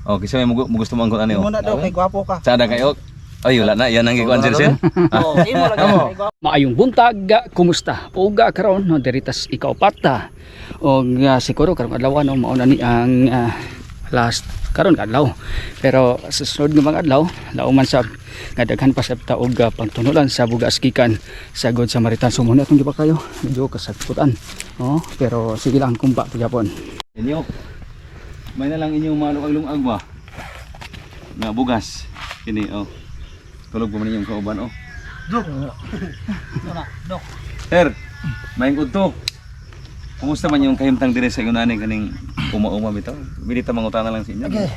Oh, kinsa may mo gusto mo angkon ani oh. Muna daw kay gwapo ka. Sada kayo. Ay, wala na. Yan ang gikuan, Sir Sen. Oh, imo lagi kay gwapo. Maayong buntag, kumusta? Uga karon no diri tas ikaupat ta. Og siguro karong adlaw no mao na ni ang last karon ka adlaw. Pero sa sunod nga mga adlaw, lauman sab nga daghan pa sab ta og pagtunulan sa bugas gikan sa Good Samaritan. So muna atong giba kayo, medyo kasagputan. Oh, pero sige lang kumpa pagyapon. Inyo. May na lang inyong malungag-lungag ba? Nga bugas. Kini oh. Tulog pa man inyong kauban oh. Dok. Dok. Sir, may udto. Kumusta man yung kahimtang dire sa inyo nanay kaning uma-uma bitaw? Bili ta mangutana lang sa inyo. Okay.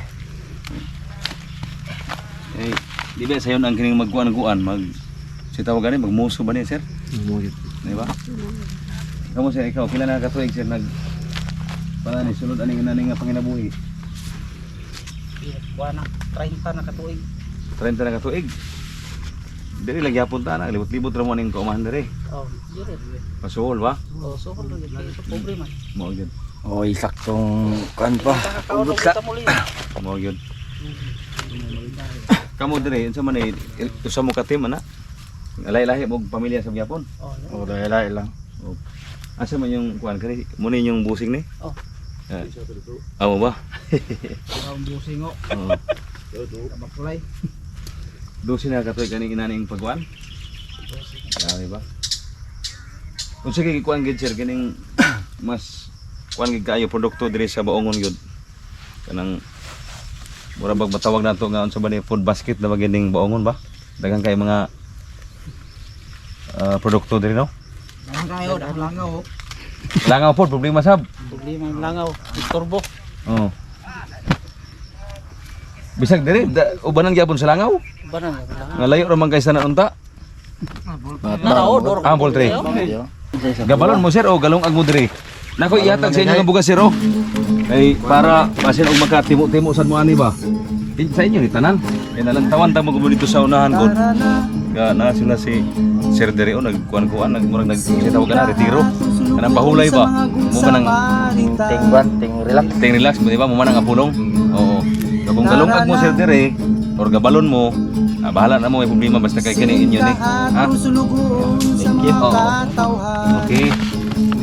Eh, di ba sayon ang kining magkuan-kuan mag si tawag gani magmuso ba ni sir? Di ba? Kamo sir, ikaw pila na ka tuig sir nag para ni sulod aning nani nga panginabuhi? Kuha na 30 na katuig. 30 na ka tuig. Diri lang gyapon ta na libot-libot ra mo aning kaumahan diri. Oh, dire. Pasuhol ba? Oh, so ko lagi kay so pobre man. Mao gyud. Oy, saktong kuan pa. Ubot ka. Mao gyud. Kamo diri unsa man ni usa mo ka team ana? Lahi-lahi mo og pamilya sa gyapon. Oh, Oh, dahil lang. Oh. Asa man yung kuan kani? Mo ni inyong busing ni? Oh. Eh. Amo ba? ang busing oh. Oo. Kabakulay. 12 na katuig kaning inaning pagkuan? Grabe ba? Unsa kay kuan gid sir kining mas kuan gid kaayo produkto diri sa Baongon gyud. Kanang mura bag matawag nato nga unsa ba ni food basket na ba gining Baongon ba? Daghan kay mga produkto diri no? Langaw, langaw. Langaw pod problema sab. Problema ang langaw, istorbo. Oo. Bisag diri da, ubanan gyapon sa langaw. Banan langaw. Nga layo ra man kay sa unta. Naraw, dor. Ah, poultry. Gabalon mo sir o galong ag mo diri. Nako ihatag sa inyo nga bugas sir oh. Kay para basin og makatimo-timo sad mo ani ba. Sa inyo ni tanan. Kay nalantawan ta mo gud dito sa unahan gud. Ga na sila si Sir diri oh nagkuan-kuan nagmurag nag siya tawag na retiro. Kanang bahulay ba? Mo man ang Ting ban, ting relax. ting relax mo di ba mo man ang apulong. Oo. So, kung galong ag mo sir diri or gabalon mo, bahala na mo may problema basta kay kini inyo ni. Ha? Thank you. Oo. Okay.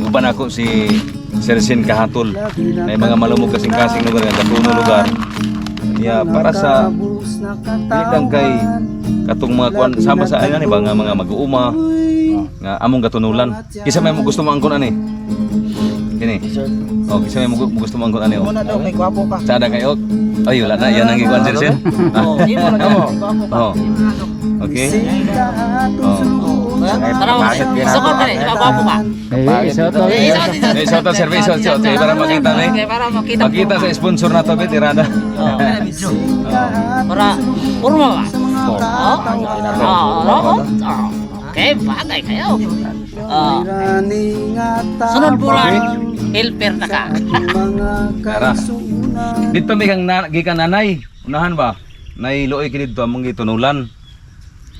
Uban ako si Sir Sin Kahatol na yung mga malumog kasing-kasing lugar nga gatuno lugar. Ya para sa dili lang kay katong mga kuan sama sa ano ni ba nga mga mag-uuma nga among gatunulan. Kinsa may mo gusto mo angkon ani? Kini. Sir. Oh, kinsa may mo gusto mo angkon ani oh. Muna daw kay gwapo ka. Sada kayo. Ay, wala na. Yan ang gikuan Sir Sin. Oh, imo lagi kay gwapo ka. Oh. Okay. Oh. Tara, sukot ka rin, gwapo ba? Eh, so to. Eh, isa, isa, Eh, shout out sir, shout out para makita ni. Okay, para makita. Makita sa sponsor na to, Tirada. Oh. Para, purma ba? Oh. Oo. Oo. Oo. Okay, bagay kayo. Oo. Sunod bulan, helper na ka. Tara. Dito may kang na, gikan nanay. Unahan ba? Nay luoy kini dito among gitunulan.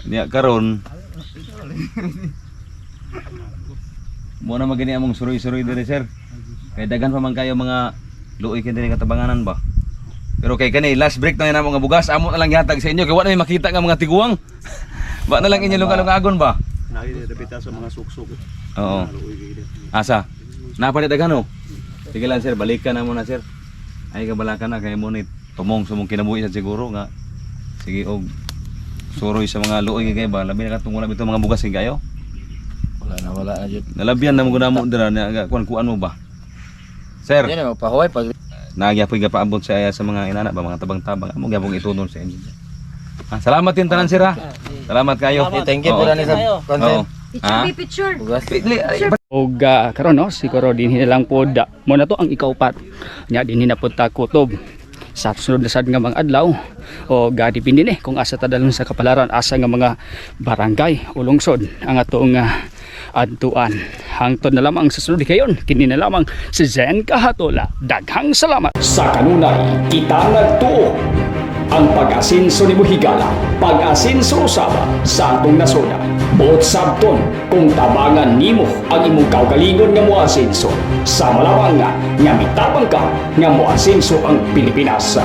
Niya karon. Mo na magini among suroy-suroy diri sir. Kay daghan pa man kayo mga luoy kini diri katabanganan ba. Pero kay kani last break na namo nga bugas, amo na lang gihatag sa inyo kay wa na may makita nga mga tiguang. Ba na lang inyo lunga-lungagon ba? Nakita sa mga suksok. Oo. Asa? Napalit daghan oh. Sige lang sir, balikan na muna sir. Ay kabalakan na kay mo ni tumong sumong kinabuhi sa siguro nga. Sige og suroy sa mga luoy kay ba labi na katong wala bitaw mga bugas kay kayo. Wala na, wala na jud. Nalabyan na mo gud mo dira na kuan kuan mo ba. Sir, Yan mo pahuway pag nagyapoy ka paabot sa sa mga inana ba mga tabang-tabang amo gyapong itunol sa inyo. Ah, salamat din tanan sir ha. Salamat kayo. Eh, thank you Oo. po na sa Oo. content. Ha? Picture, picture. Bugas. Dili, ay, Og karon no siguro dinhi na lang pod mo na to ang ikaupat nya dinhi na pod ta kutob sa sunod na sad nga mga adlaw o depende ni kung asa ta dalhon sa kapalaran, asa nga mga barangay o lungsod ang atong adtuan. Hangtod na lamang sa sunod kayon, kini na lamang si Zen Kahatola. Daghang salamat. Sa kanunay kita nagtuo ang pag-asinso ni Buhigala, pag-asinso usaba sa atong nasoda. Buot sabton kung tabangan nimo ang imong kaugalingon nga moasinso. Sa malawang nga, nga mitabang ka nga moasinso ang Pilipinas.